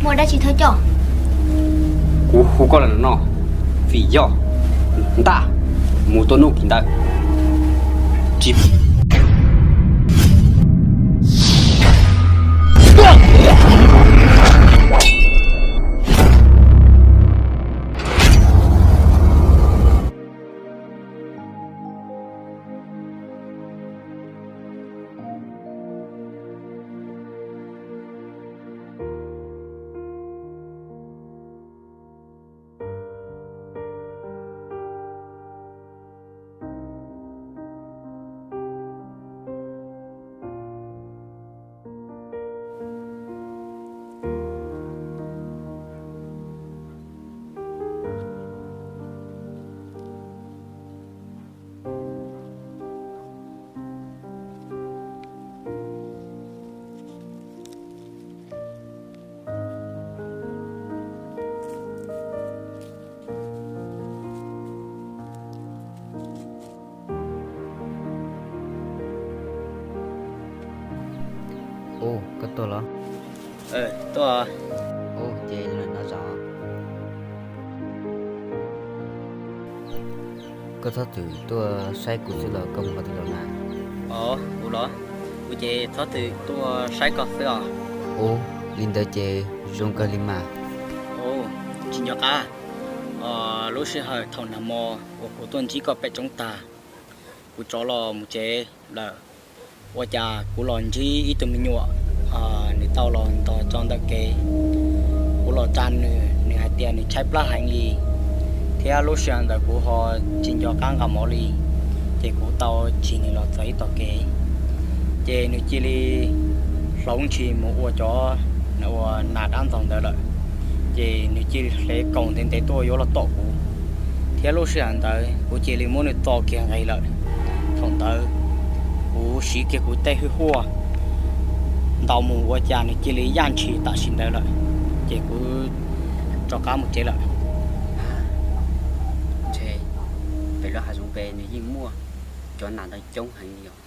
Muaj dab tsi thov coj? Kuv hu koj los no vim yog ntaj mus tua nuj kis ntawd. Tsis Ub, koj tuaj los? Tuaj. Ub, ces no zov. Koj txhob txwm tuaj saib kuv xwb los koj mus qhov twg los na? Ov, kuv los? Kuv ces txhob txwm tuaj saib koj xwb os. Ub, li ntawd ces zoo kawg li mas. Ub, tsis nco qab. Lub sij hawm thaum nag hmo uas kuv tuaj ntsib koj pem roob tag, kuv rov los mus tsev lawm. Ua cas kuv los ntsib ib tug me nyuam, nws tau los ntog tso ntawm kev. Kuv los tsa nws, nws hais tias nws tshaib plab heev li, thiab lub sij hawm ntawd kuv ho tsis nco qab nqa mov li, ces kuv tau tsig nws los txog ib tog kev, ces nws cia li hloov ntshis mus ua cov uas nas dab ntxaug ntawd lawm, ces nws cia li hle kaus ntev ntev tuaj yuav los tom kuv, thiab lub sij hawm ntawd kuv cia li muab nws txo kiag nqis lawm. Thaum ntawd kuv siv kiag kuv tej hwj huaj ntaus mus ua cas nws cia li yaj ntshis tam sim ntawd lawm, ces kuv rov qab mus tsev lawm. Ntshe pem lub hav zoov pem nws yeej muaj cov nas ntawd coob heev li os.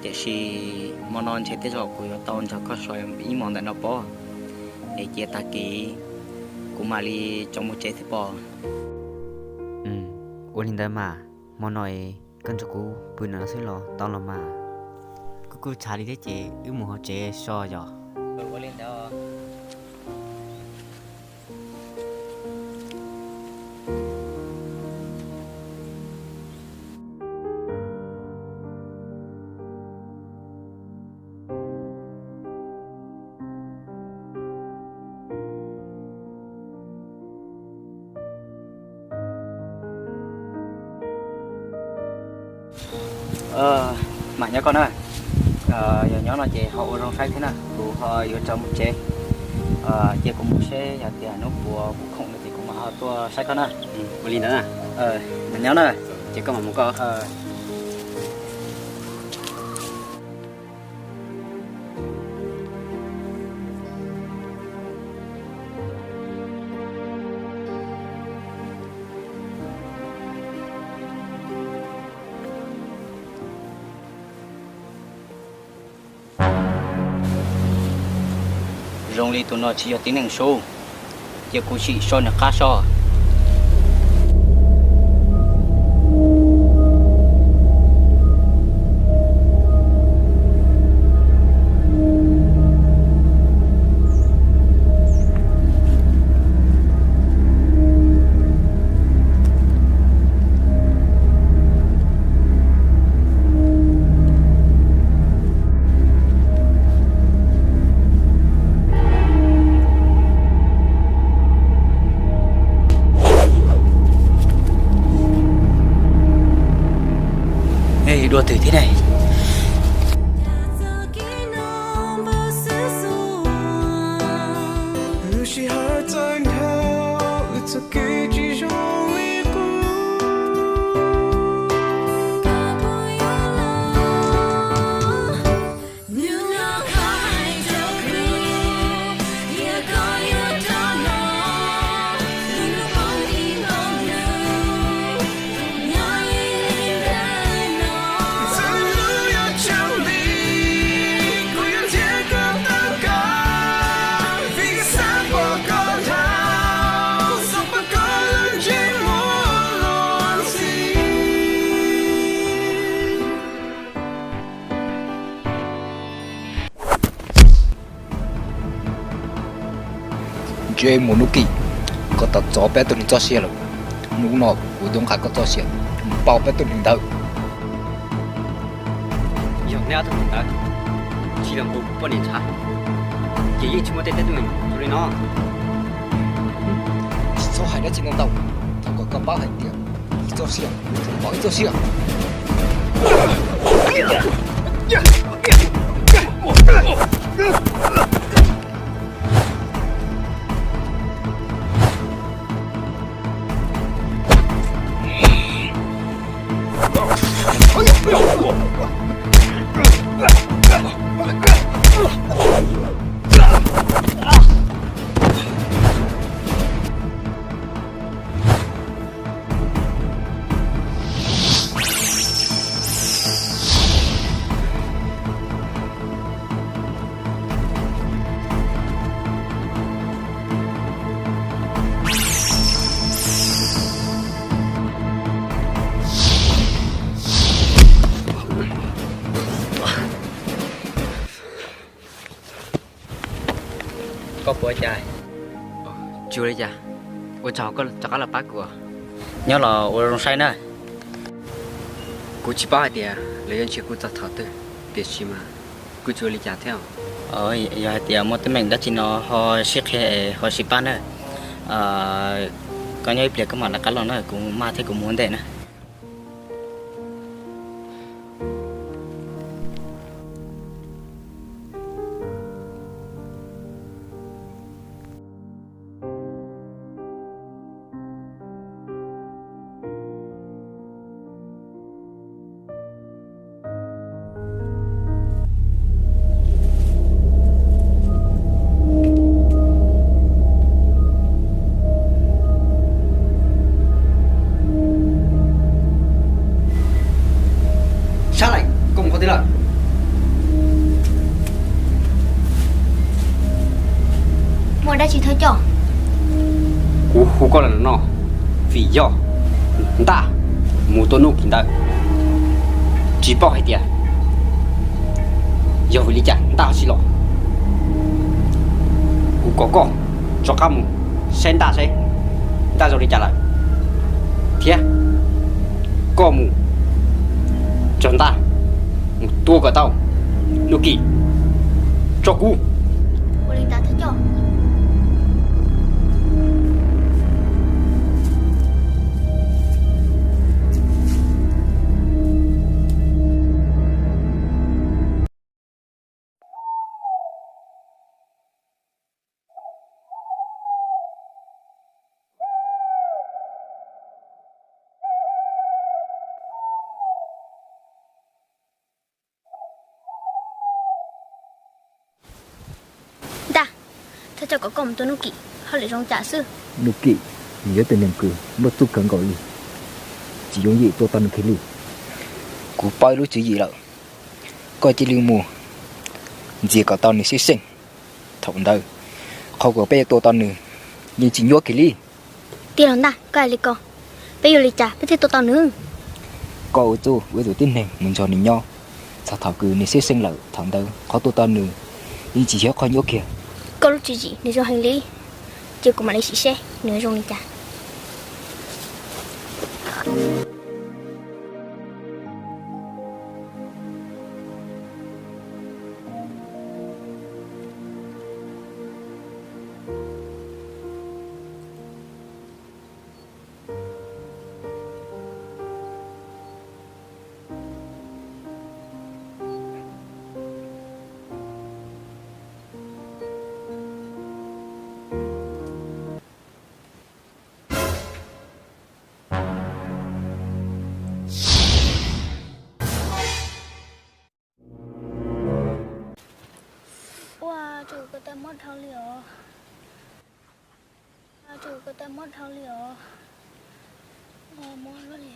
Tiam sis hmo no ntshe tej zaum kuv yuav tau nrog koj so ib hmos ntawm no pob, es cia tag kis kuv mam li rov mus tsev xwb pob. Ua li ntawd mas, hmo no es koj nrog kuv pw ntawm no xwb los tau los mas. Kuj kuj tshav li thiab ces wb mus hauv tsev so yom. Ua li ntawd. Mam nyob koj na. Yog nyob no ces ho ua zoo saib thiab na, kuv ho yuav rov mus tsev. Cia kuv mus seb yog tias hnub puas kuv khoom no ces kuv mam ho tuaj saib koj na. Ua li ntawd na. Mam nyob na. Ces koj mam mus koj. Zoo li tus no tsis yog tib neeg sub, cia kuv sim so nws qab so. Dua twg thiab ne? Tsev muam Nuj Kim, koj tau txov peb tug neeg txoj sia lawm. Hnub no kuv yuav nqa koj txoj sia mus pauj peb tug neeg ntawd. Yog neb ob tug neeg ntawd tsis los nkaum kuv poj niam ntshav, ces yeej tsis muaj tej teeb meem zoo li no. Tsis txhob hais dab tsi ntau ntau, thov kom koj paub hais tias ib txoj sia, pauj ib txoj sia. Koj puas ua cas? Tsis ua li cas. Ua tsaug koj rov qab los pab kuv. Nyob los ua zoo saib na. Kuv tsis paub hais tias lawv yuav nrhiav kuv txog thaum twg, tiam sis mas kuv tsis ua li cas thiab. Yog hais tias muaj teeb meem dab tsi no ho sib qhia es ho sib pab na. Koj nyob ib pliag koj mam rov qab los na, kuv maj thiab kuv mus ua ntej na. Sab Laim, koj mus qhov twg lawm? Muaj dab tsi thawj coj? Kuv hu koj los no vim yog Ntaj mus tua Nuj Kim ntawd, tsis paub hais tias yog vim li cas Ntaj ho tsis los. Kuv kom koj rov qab mus saib Ntaj seb Ntaj zoo li cas lawm, thiab koj mus txog Ntaj mus tua kom tau Nuj Kim tso kuv. Ntaj, thawj coj kom koj mus tua Nuj Kim, hauj lwm zoo cas xwb? Nuj Kim, nws yog tus neeg kws muaj txuj kawg nkaus li, tsis yooj yim tua tau nws kiag li. Kuv paub lub tswv yim lawm, koj cia li mus ntxias kom tau nws xwb xeej. Thaum ntawd qhov uas peb yuav tua tau nws yeej tsis nyuaj kiag li. Tij laug Ntaj, koj hais li ko, peb yuav li cas peb thiaj tua tau nws? Koj ua txuj ua tus tib neeg mus nrog nws nyob, txog thaum kws nws xwb xeej lawm, thaum ntawd qhov tua tau nws yeej tsis yog qhov nyuaj kiag. Koj lub tswv yim nws zoo heev li, ces kuv mam li sim seb nws zoo li cas. Ua, tsuas ko taw mob dhau li os. Tsuas ko taw mob dhau li os. Mob luaj li.